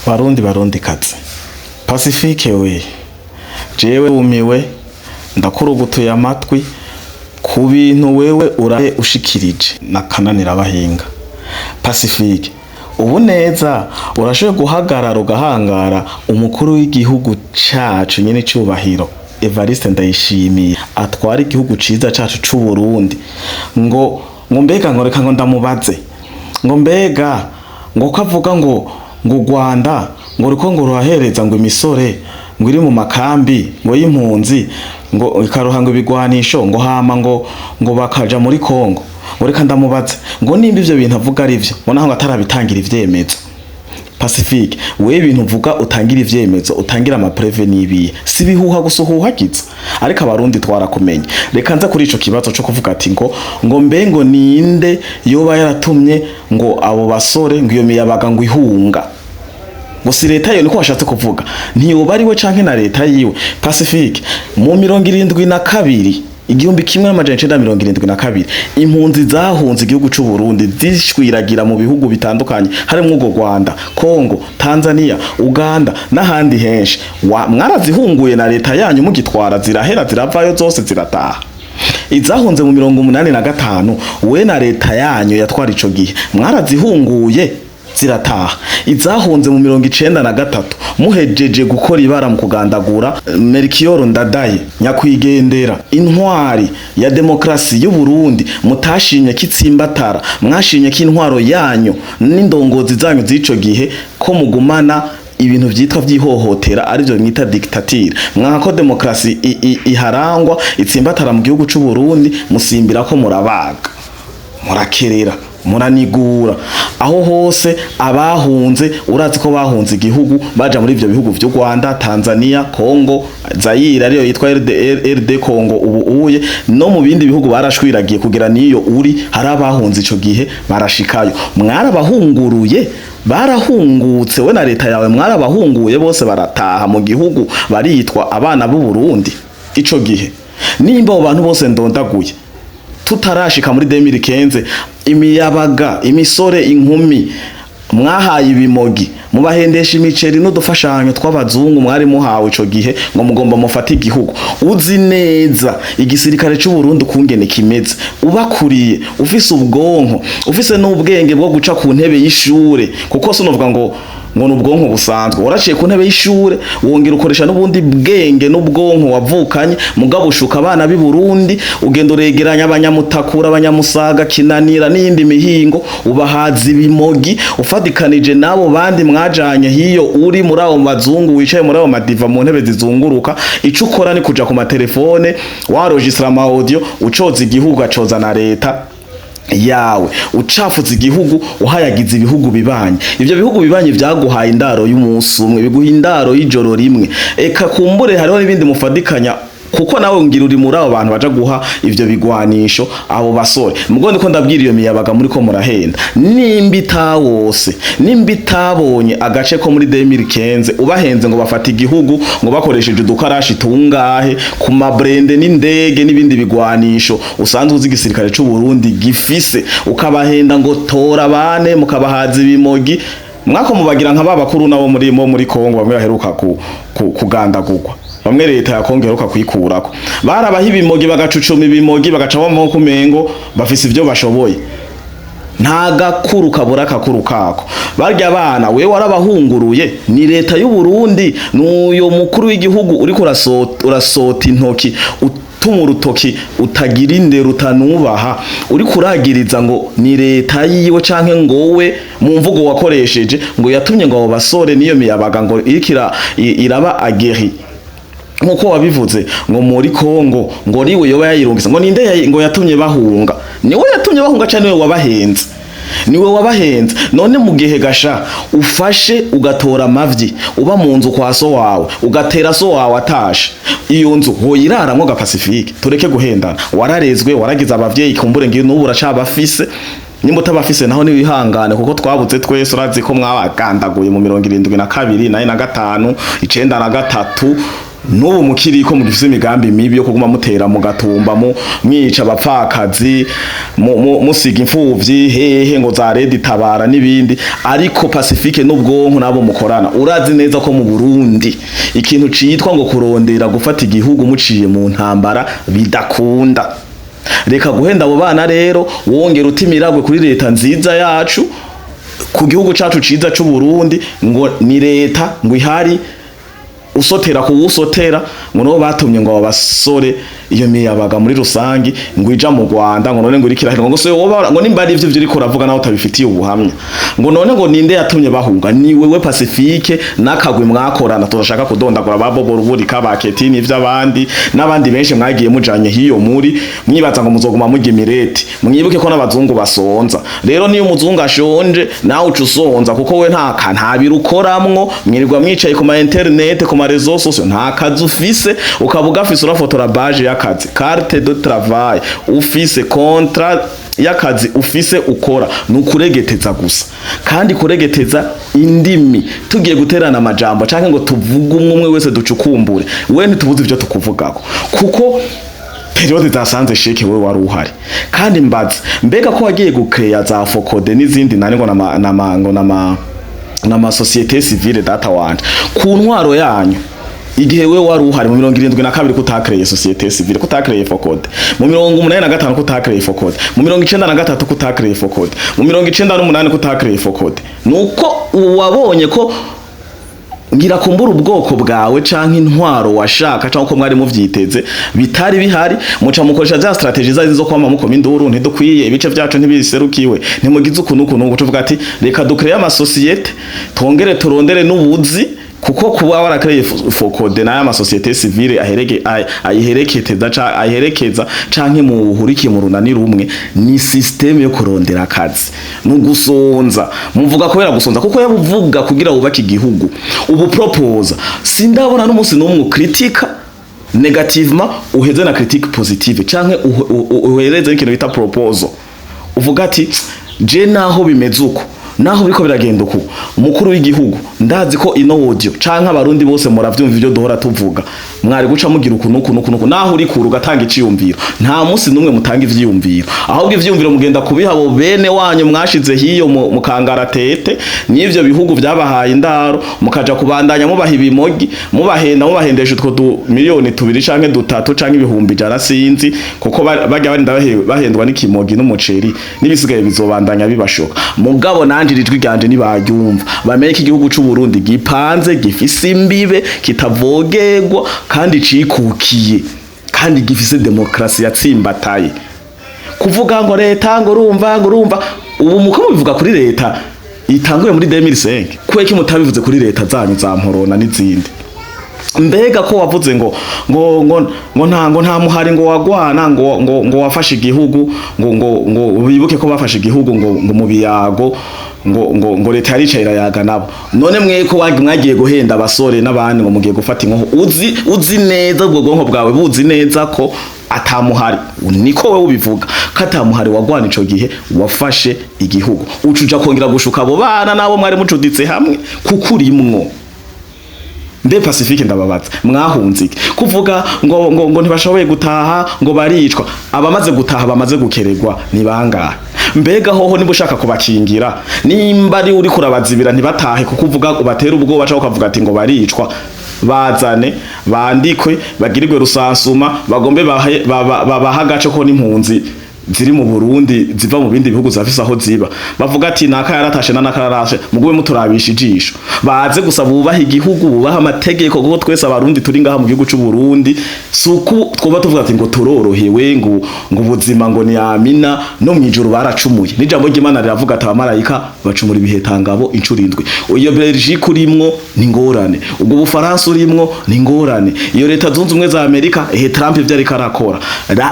Barundi, barundi kazi, Pacifique we, jewe wumiwe, ndakurugutuye amatwi ku bintu wewe uraye ushikirije na kananira abahinga. Pacifique, ubu neza urashoboye guhagarara ugahangara umukuru w'igihugu cacu nyene icubahiro Evariste Ndayishimiye atwara igihugu ciza cacu c'u Burundi, ngo mbega, ngo reka ngo ndamubaze, ngo mbega ngo ko avuga ngo u Rwanda ngo riko ngo ruhahereza ngo imisore ngo iri mu makambi ngo y'impunzi, ngo ikaroha ngo ibigwanisho, ngo hama ngo bakaja muri Kongo, ngo reka ndamubaze ngo nimba ivyo bintu avuga ari vyo, ngo naho ngo atarabitangira ivyemezo. Pacifique, wewe ibintu uvuga utangira ivyemezo, utangira ama preuves n'ibiye, si bihuha gusa uhuhagiza, ariko abarundi twarakumenye. Reka nza kuri ico kibazo co kuvuga ati ngo mbe ngo ninde yoba yaratumye ngo abo basore, ngo iyo miyabaga ngo ihunga, ngo si leta yo, niko washatse kuvuga, ntiyoba ari we canke na leta yiwe. Pacifique, mu 72, 1972, impunzi zahunze igihugu c'u Burundi zishwiragira mu bihugu bitandukanye harimwo urwo Rwanda, Kongo, Tanzania, Uganda n'ahandi henshi. Mwarazihunguye na leta yanyu mugitwara, zirahera ziravayo zose zirataha. Izahunze mu 85, we na leta yanyu yatwara ico gihe mwarazihunguye zirataha. Izahunze mu 93, muhejeje gukora ibara mu kugandagura Melchior Ndadaye, nyakwigendera, intwari ya demokrasi y'u Burundi, mutashimye kitsimbatara, mwashimye ko intwaro yanyu n'indongozi zanyu z'ico gihe ko mugumana ibintu vyitwa vy'ihohotera, arivyo mwita dictature, mwanka ko demokrasi iharangwa itsimbatara mu gihugu c'u Burundi, musimbira ko murabaga, murakerera, muranigura aho hose. Abahunze urazi ko bahunze igihugu baja muri ivyo bihugu vy'u Rwanda, Tanzania, Congo, Zaire ariyo yitwa RD Congo ubu uye, no mu bindi bihugu barashwiragiye kugira niyo uri. Hari abahunze ico gihe barashikayo, mwarabahunguruye barahungutse, we na leta yawe mwarabahunguye bose barataha mu gihugu, baritwa abana b'u Burundi. Ico gihe nimba abo bantu bose ndondaguye tutarashika muri 2015, imiyabaga, imisore, inkumi mwahaye ibimogi, mubahendesha imiceri n'udufashanyo tw'abazungu mwari muhawe ico gihe, ngo mugomba mufate igihugu, uzi neza igisirikare c'u Burundi ukungene kimeze, ubakuriye, ufise ubwonko, ufise n'ubwenge bwo guca ku ntebe y'ishure, kuko sinovuga ngo ni ubwonko busanzwe, waraciye ku ntebe y'ishure, wongera ukoresha n'ubundi bwenge n'ubwonko wavukanye, mugabo ushuka abana b'i Burundi, ugenda uregeranya abanyamutakura, abanyamusaga, kinanira n'iyindi mihingo, ubahaza ibimogi, ufatikanije n'abo bandi mwajanye hiyo uri muri abo bazungu, wicaye muri abo madiva mu ntebe zizunguruka. Ico ukora ni kuja ku matelefone warogistra ama audio, ucoza igihugu, acoza na leta yawe, ucafuza igihugu, uhayagiza ibihugu bibanyi. Ivyo bihugu bibanyi vyaguhaye indaro y'umunsi umwe, biguha indaro y'ijoro rimwe. Eka kumbure hariho n'ibindi mufadikanya, kuko nawe ngira uri muri abo bantu baja guha ivyo bigwanisho abo basore. Mugo ndiko ndabwira iyo miyabaga muri ko murahenda, nimba itawose, nimba itabonye agace ko muri 2015 ubahenze ngo bafata igihugu, ngo bakoresheje udukarashi tungahe ku mabrende n'indege n'ibindi bigwanisho usanzwe uzi igisirikare c'u Burundi gifise, ukabahenda ngo tora bane, mukabahaza ibimogi, mwako mubagira nka babakuru nabo muri Kongo bamwe baheruka kugandagurwa, bamwe leta ya Kongo iheruka kwikurako, barabaha ibimogi bagacucuma ibimogi, bagaca bamaho kumengo bafise ivyo bashoboye. Nta gakuru kabura akakuru kako. Barya bana we warabahunguruye, ni leta y'u Burundi n'uyo mukuru w'igihugu uriko urasota intoki, utuma urutoki utagira indero, utanubaha, uriko uragiriza ngo ni leta yiwe canke ngo we mu mvugo wakoresheje ngo yatumye ngo abo basore niyo miyabaga ngo iriko iraba ageri, nkuko wabivuze ngo muri Kongo, ngo riwe yoba yayirungise, ngo ninde ngo yatumye bahunga? Niwe yatumye bahunga canke niwe wabahenze? Niwe wabahenze. None mu gihe gasha ufashe ugatora amavyi uba mu nzu kwa so wawe, ugatera so wawe atashe, iyo nzu woyiraramwo ga Pacifique? Tureke guhendana. Wararezwe, waragize abavyeyi, kumbure ngiyo n'ubu uracabafise. Nimba utabafise naho niwihangane, kuko twabuze twese. Urazi ko mwabagandaguye mu 72 naye na gatanu, 93. N'ubu mukiriko mugifise imigambi mibi yo kuguma mutera mu gatumba, mu mwica abapfakazi, musiga imfuvyi hehe, ngo za RED Tabara n'ibindi. Ariko Pacifique n'ubwonko nabo mukorana, urazi neza ko mu Burundi ikintu citwa ngo kurondera gufata igihugu muciye mu ntambara bidakunda. Reka guhenda abo bana rero, wongera utimiragwe kuri leta nziza yacu, ku gihugu cacu ciza c'u Burundi, ngo ni leta ngo ihari usotera kuwusotera, ngo nibo batumye ngo abo basore, iyo miyabaga muri rusangi ngo ija mu Rwanda, ngo none ngo iriko irahirwa, ngo se woba ngo nimba ari ivyo uriko uravuga naho utabifitiye ubuhamya, ngo none ngo ninde yatumye bahunga? Ni wewe Pacifique n'akagwi mwakorana turashaka kudondagura, ba Bobo Ruburika, ba Ketini, ivy'abandi n'abandi benshi mwagiye mujanye hiyo muri mwibaza ngo muzoguma murya imireti. Mwibuke ko n'abazungu basonza. Rero niyo umuzungu ashonje, nawe uca usonza, kuko we nta birukoramwo. Mwirirwa mwicaye ku ma internet, ku ma réseaux sociaux, nta kazi ufise. Ukaba ugafise, urafotora badge y'akazi, carte de travail ufise, contrat y'akazi ufise ukora ni ukuregeteza gusa, kandi kuregeteza indimi. Tugiye guterana amajambo canke ngo tuvuge umwe umwe wese ducukumbure, we ntitubuze ivyo tukuvugako, kuko période zasanze sheke wewe wari uhari. Kandi mbaze, mbega ko wagiye gukeya za FOCODE n'izindi nani, ngo nama nama ngo nama nama société civile, data wanje, ku ntwaro yanyu igihe we wari uhari mu 72, kutakreye société civile, kutakreye FOCODE mu 85, kutakreye FOCODE mu 93, kutakreye FOCODE mu 98, kutakreye FOCODE, nuko wabonye ko ngira kumbura ubwoko bwawe canke intwaro washaka canke uko mwari muvyiteze bitari bihari, muca mukoresha za stratégie zazi zo kwama mukoma induru: "Ntidukwiye, ibice vyacu ntibiserukiwe, ntimugize ukuntu ukuntu." Uvuga ati: "Reka dukreye amasosiyete, twongere turondere n'ubuzi," kuko kuba warakreye FOCODE n'aya ma société civile ahereke ayiherekeza ayiherekeza canke muhurikiye mu runani rumwe, ni système yo kurondera akazi no gusonza. Muvuga kubera gusonza, kuko yabuvuga kugira wubake igihugu. Ubu proposa sindabona n'umunsi n'umwe kritika négativement, uheze na critique positive canke uhereze n'ikintu bita proposal, uvuga ati: "Je naho bimeze uko, naho biriko biragenda uku, umukuru w'igihugu, ndazi ko ino audio canke abarundi bose muravyumva ivyo duhora tuvuga, mwari guca mugira uku nuku nuku nuku." Naho uri kure ugatanga iciyumviro. Nta munsi n'umwe mutanga ivyiyumviro, ahubwo ivyiyumviro mugenda kubiha abo bene wanyu mwashize hiyo mu kangaratete n'ivyo bihugu vyabahaye indaro, mukaja kubandanya mubaha ibimogi, mubahenda, mubahendesha utwo du miliyoni 2 canke 3 canke 100,000, sinzi, kuko barya barinda bahendwa n'ikimogi n'umuceri, n'ibisigaye bizobandanya bibashoka. Mugabo nanje ijwi ryanje nibaryumva, bamenye ko igihugu c'u Burundi gipanze, gifise imbibe, kitavogerwa, kandi cikukiye, kandi gifise demokrasi yatsimbataye. Kuvuga ngo leta, ngo urumva ubu muko mubivuga kuri leta itanguye muri 2005, kubera ko mutabivuze kuri leta zanyu za Mporona n'izindi? Mbega ko wavuze ngo nta muhari ngo wagwana, ngo wafashe igihugu, ngo bibuke ko bafashe igihugu ngo mu biyago, ngo leta yaricaye irayaga nabo, none mwe ko mwagiye guhenda abasore n'abandi ngo mugiye gufata inkoho, uzi neza, ubwo bwonko bwawe buzi neza ko atamuhari, niko wewe ubivuga, ko atamuhari wagwana ico gihe wafashe igihugu, ucuja kongera gushuka abo bana nabo mwari mucuditse hamwe kuko urimwo. Mbe Pacifique, ndababaza, mwahunze iki? Kuvuga ngo ntibashoboye gutaha, ngo baricwa, abamaze gutaha bamaze gukeregwa ni bangahe? Mbega hoho niba ushaka kubakingira, nimba ari uri kurabazibira ntibatahe, kuko uvuga ubatera ubwoba cyangwa ukavuga ati ngo baricwa, bazane bandikwe, bagirirwe recensement, bagombe babaha agace, ko n'impunzi ziri mu Burundi ziva mu bindi bihugu zafise aho ziba, bavuga ati naka yaratashe na naka yarashe, mugume muturabisha ijisho. Baze gusa bubaha igihugu, bubaha amategeko, kuko twese abarundi turi ngaha mu gihugu c'u Burundi suku twoba tuvuga ati ngo turorohewe, ngo ubuzima ngo ni amina. No mwijuru baracumuye, n'ijambo ry'Imana riravuga ati abamarayika bacumura ibihetangabo incuro indwi. Iyo Belgique urimwo ni ngorane, ubwo Bufaransa urimwo ni ngorane, iyo Leta Zunze Ubumwe za Amerika, ehe, Trump ivyo ariko arakora,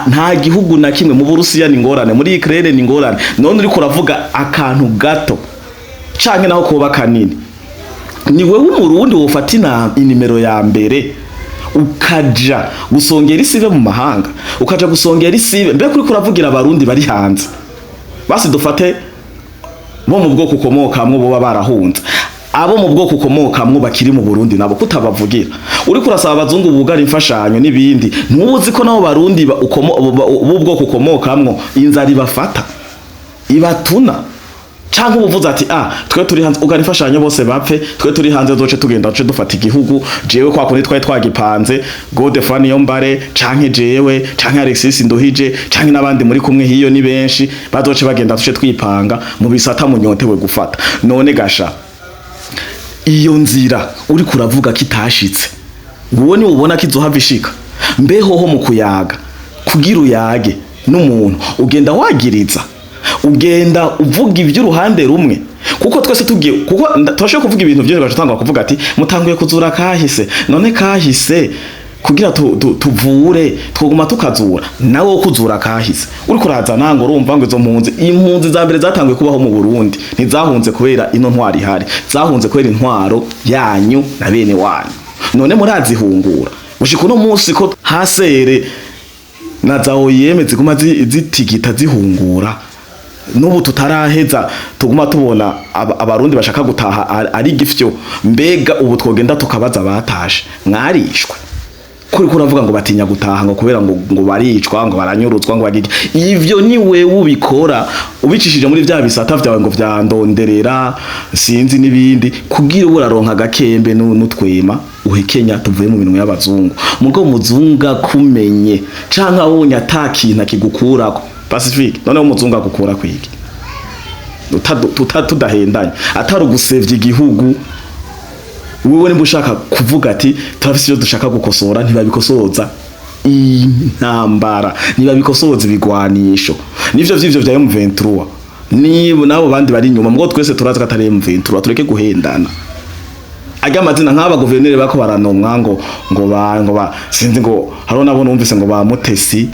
nta gihugu na kimwe, mu Burusiya ni ngorane, muri Ukraine ni ngorane. None uriko uravuga akantu gato canke naho koba kanini, ni wewe umurundi wofata inimero ya mbere ukaja gusongera isibe mu mahanga, ukaja gusongera isibe. Mbega uriko uravugira abarundi bari hanze, basi dufate bo mu bwoko ukomokamwo boba barahunze. Abo mu bwoko ukomokamwo bakiri mu Burundi nabo kutabavugira? Uriko urasaba abazungu bugara imfashanyo n'ibindi, ntubuzi ko nabo Barundi b'ubwoko ukomokamwo inzara ibafata, ibatuna? Canke ubuvuze ati: "Ah, twe turi hanze, ugara imfashanyo bose bapfe, twe turi hanze zoce tugenda, duce dufata igihugu." Jewe kwa kundi twari twagipanze, Godefroid Niyombare canke jewe canke Alexis Nduhije canke n'abandi muri kumwe hiyo ni benshi, bazoce bagenda, duce twipanga mu bisata munyotewe gufata. None gasha, iyo nzira uri kuravuga ko itashitse, wowe ni ubona ko izohava ishika? Mbehoho mu kuyaga, kugira uyage n'umuntu, ugenda wagiriza, ugenda uvuga iby'uruhande rumwe, kuko twese tugiye, kuko turashobora kuvuga ibintu byinshi, baca kuvuga ati: "Mutanguye kuzura kahise." None kahise kugira tuvure twoguma tukazura? Nawe wo kuzura kahise uriko uraza ngo urumva ngo izo mpunzi, impunzi za mbere zatanguye kubaho mu Burundi ntizahunze kubera ino ntwaro ihari, zahunze kubera intwaro yanyu na bene wanyu. None murazihungura gushika uno munsi, ko hasere na za OIM ziguma zitigita zihungura, n'ubu tutaraheza, tuguma tubona Abarundi bashaka gutaha ari gifyo? Mbega ubu twogenda tukabaza abatashe: "Mwarishwe?" Kuri kuravuga ngo batinya gutaha ngo kubera ngo baricwa, ngo baranyurutswa, ngo bagike. Ivyo ni wewe ubikora ubicishije muri vya bisata vyawe ngo vyandonderera sinzi n'ibindi, kugira ubu uraronka agakembe n'utwema uhekenya tuvuye mu minwe y'abazungu. Mugo muzungu akumenye canke abonye ata kintu akigukurako, Pacifique, noneho umuzungu agukura kwiki? Tudahendanye, atari ugusevya igihugu. Wewe nimba ushaka kuvuga ati: "Turafise ivyo dushaka gukosora", ntibabikosoza intambara, ntibabikosoza ibigwanisho, nivyo vy'ivyo vya M23 nibo nabo bandi bari inyuma. Mugabo twese turazi ko atari M23, tureke guhendana. Ajya amazina nk'aba guverineri bako baranomwa ngo ba sinzi, ngo hariho nabo numvise ngo ba Mutesi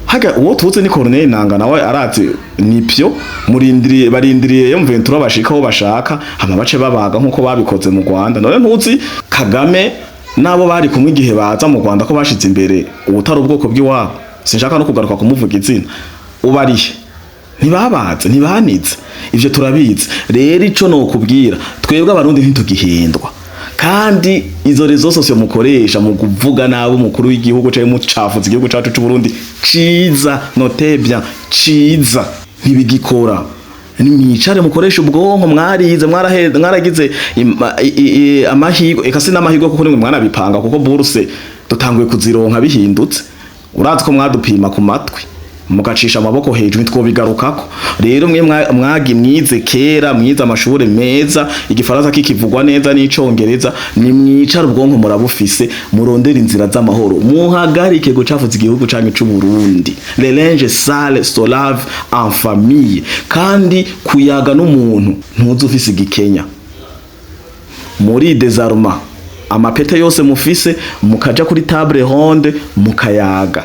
haga. Uwo tuzi ni Corneille Nanga, nawe arazi nipyo murindiriye, barindiriye M23 bashika aho bashaka, hama bace babaga nkuko babikoze mu Rwanda. None ntuzi Kagame nabo bari kumwe igihe baza mu Rwanda ko bashize imbere ubutari ubwoko bw'iwabo? Sinshaka no kugaruka kumuvuga izina. Ubarihe? Ntibabaze, ntibanize, ivyo turabizi. Rero ico nokubwira, twebwe Abarundi ntitugihendwa, kandi izo réseaux sociaux mukoresha mu kuvuga nabi umukuru w'igihugu canke mucafuza igihugu cacu c'u Burundi ciza, notez bien, ciza, ntibigikora. Nimwicare mukoreshe ubwonko, mwarize, mwaragize amahirwe, eka si n'amahirwe kuko nimwe mwanabipanga, kuko bourse dutanguye kuzironka bihindutse. Urazi ko mwadupima ku matwi mugacisha amaboko hejuru, ntitwobigarukako. Rero mwe mwagi mwize kera, mwize amashure meza, igifaransa kikivugwa neza n'icongereza, nimwicara, ubwonko murabufise, murondera inzira z'amahoro, muhagarike gucafuza igihugu canyu c'u Burundi. Le linge sale se lave en famille. Kandi kuyaga n'umuntu ntuzi ufise igikenya muri désarma amapete yose mufise, mukaja kuri table ronde mukayaga.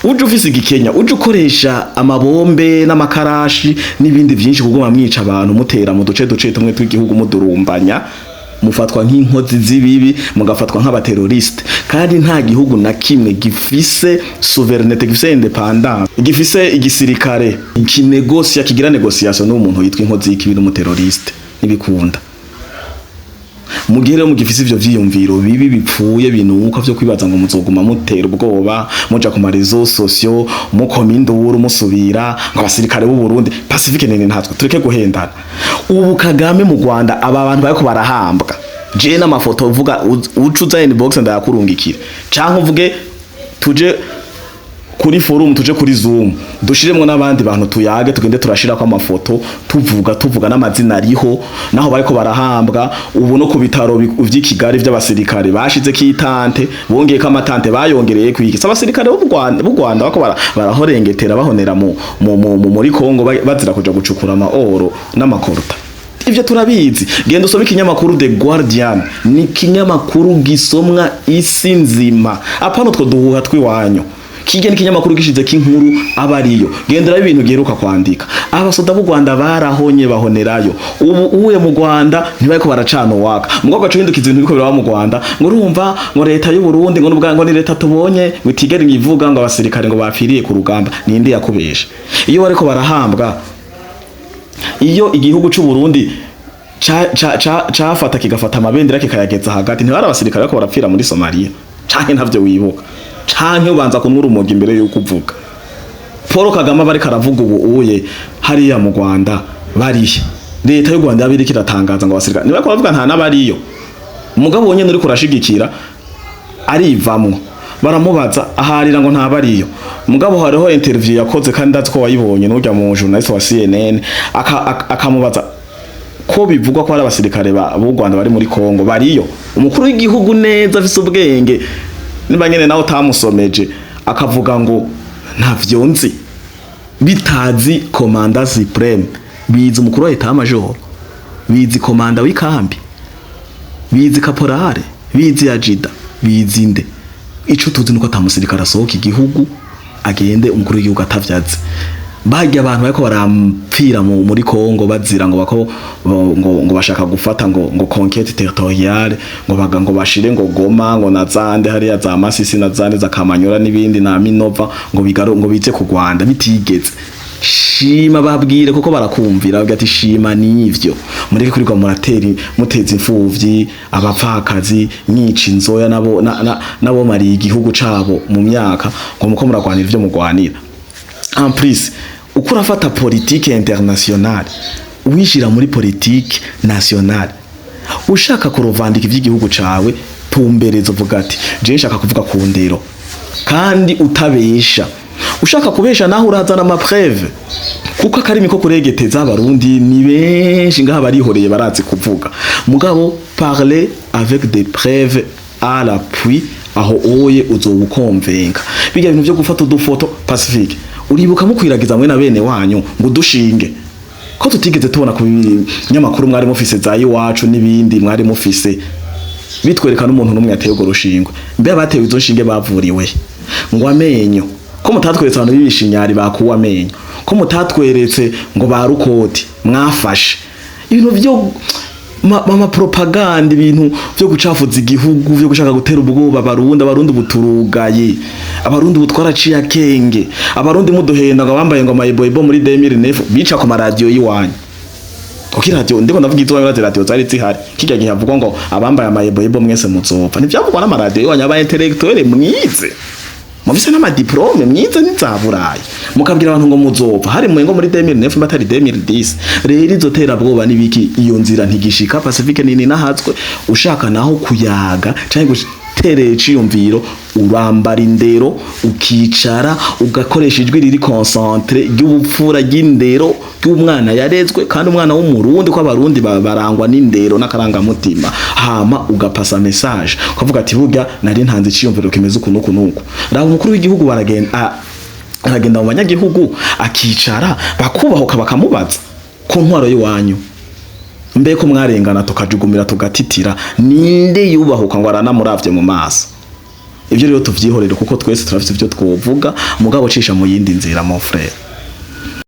Uje ufise igikenya, uje ukoresha amabombe n'amakarashi n'ibindi vyinshi kuguma mwica abantu, mutera mu duce duce tumwe tw'igihugu, mudurumbanya, mufatwa nk'inkozi z'ibibi, mugafatwa nk'abateroriste. Kandi nta gihugu na kimwe gifise souveraineté, gifise indépendance, gifise igisirikare kinegosia, kigira négociation n'umuntu yitwa inkozi y'ikibi n'umuteroriste. Ntibikunda. Mu gihe rero mugifise ivyo vyiyumviro bibi, bipfuye, binuka, vyo kwibaza ngo muzoguma mutera ubwoba, muja ku ma réseaux sociaux mukoma induru, musubira ngo abasirikare b'u Burundi, Pacifique nene ntatwe, tureke guhendana. Ubu Kagame mu Rwanda, aba bantu bariko barahambwa, je n'amafoto uvuga, uca uza inbox ndayakurungikira, canke uvuge tuje kuri forum, tuje kuri Zoom, dushiremwo n'abandi bantu, tuyage, tugende turashirako amafoto, tuvuga n'amazina ariho naho bariko barahambwa. Ubu no ku bitaro vy'i Kigali vy'abasirikare bashizeko itante, bongeyeko amatante, bayongereye kwiki? Abasirikare b'u Rwanda bako barahorengetera, bahonera muri Kongo, bazira kuja gucukura ama or n'amakorota. Ivyo turabizi. Genda usome ikinyamakuru The Guardian, ni ikinyamakuru gisomwa isi nzima, apana utwo duhuha tw'iwanyu. Kijya ni ikinyamakuru gishize k'inkuru aba ariyo. Genda urabe ibintu giheruka kwandika. Abasoda b'u Rwanda barahonye, bahonerayo. Ubu uye mu Rwanda ntibariko baracana uwaka, mugabo gaca uhindukiza ibintu biriko biraba mu Rwanda, ngo urumva ngo leta y'u Burundi ngo nubwa ngo ni leta tubonye ngo itigere ivuga ngo abasirikare ngo bapfiriye ku rugamba. Ninde yakubeshe? Iyo bariko barahambwa, iyo igihugu c'u Burundi Cafata kigafata amabendera kikayageza hagati. Ntibari abasirikare bariko barapfira muri Somalia? Canke ntavyo wibuka? Canke ubanza kunywa urumogi imbere yuko uvuga? Paul Kagame bariko aravuga ubu uye hariya mu Rwanda barihe? Leta y'u Rwanda yabiriko iratangaza ngo abasirikare nibariko baravuga nta n'abariyo. Umugabo wonyene uriko urashigikira arivamwo, baramubaza aharira ngo ntabariyo. Mugabo hariho interview yakoze, kandi ndazi ko wayibonye, n'urya mu journaliste wa CNN akamubaza ko bivugwa ko hari abasirikare b'u Rwanda bari muri Kongo, bariyo? Umukuru w'igihugu neza afise ubwenge, niba nyene nawe utamusomeje, akavuga ngo ntavyo nzi. Bitazi commandant suprême, bizi umukuru wa état-major, bizi komanda w'ikambi, bizi caporal, bizi adjudant, bizi nde? Ico tuzi nuko atamusirikare asohoka igihugu agende umukuru w'igihugu atavyazi. Barya abantu bariko barampfira muri Kongo bazira ngo bako ngo bashaka gufata ngo conquête territoriale, ngo baga ngo bashire ngo Goma, ngo na zande hariya za Masisi na zande za Kamanyora n'ibindi na Minova, ngo bigaro ngo bize ku Rwanda bitigeze. Shima, babwire kuko barakumvira, bavuga ati shima nivyo, mureke kurirwa muratera muteza imfuvyi, abapfakazi, mwica inzoya nabo nabo mariye igihugu cabo mu myaka, ngo muko muragwanira ivyo mugwanira. En plus, uko urafata politique internationale wishira muri politique nationale, ushaka kuruvandika ivy'igihugu cawe, tumbereza uvuga ati je nshaka kuvuga ku ndero, kandi utabesha. Ushaka kubesha naho urazana ama preuves, kuko akarimi ko kuregeteza abarundi ni benshi ngaha barihoreye, barazi kuvuga. Mugabo parler avec des preuves à l'appui, aho oye uzobukonvenka. Bijya bintu byo gufata udufoto, Pacifique, uribuka mukwiragiza mwe na bene wanyu ngo udushinge ko tutigeze tubona ku binyamakuru mwari mufise za Iwacu n'ibindi mwari mufise, bitwereka n'umuntu n'umwe yateye urwo rushingwe? Mbe abatewe izo nshinge bavuriwe ngo amenyo? Ko mutatweretse abantu b'ibishinyari bakuwe amenyo? Ko mutatweretse ngo ba rukoti mwafashe? Ibintu byo ma propaganda, ibintu byo gucafuza igihugu, byo gushaka gutera ubwoba abarundi. Abarundi buturugaye, abarundi butwaraciye akenge. Abarundi muduhenda ngo bambaye ngo amayiboyibo muri 2009 bica ku maradiyo y'iwanyu, kuko iradiyo ndiko ndavuga izo wanyu, radiyo zari zihari kirya gihe havugwa ngo abambaye amayeboyebo mwese muzopfa. Ntivyavugwa n'amaradiyo y'iwanyu? Aba intellectuel mwize, mufise n'ama diplômes, mwize n'iza Burayi, mukabwira abantu ngo muzopfa hari mwengo muri 2009 batari 2010. Rero izo terabwoba n'ibiki, iyo nzira ntigishika. Pacifique nini nahazwe, ushaka naho kuyaga canke guterera iciyumviro, urambara indero, ukicara, ugakoresha ijwi riri concentré, ry'ubupfura, ry'indero, ry'umwana yarezwe, kandi umwana w'umurundi, ko abarundi barangwa n'indero n'akarangamutima. Hama ugapasa message, ukavuga ati burya nari ntanze iciyumviro kimeze uku n'uku n'uku. Raba umukuru w'igihugu, baragenda, aragenda mu banyagihugu, akicara, bakubahuka bakamubaza ku ntwaro y'iwanyu. Mbe ko mwarengana tukajugumira tugatitira, ninde yubahuka ngo aranamuravye mu maso? Ibyo rero tuvyihorere, kuko twese turafite ivyo twovuga. Mugabo cisha mu yindi nzira, mon frère.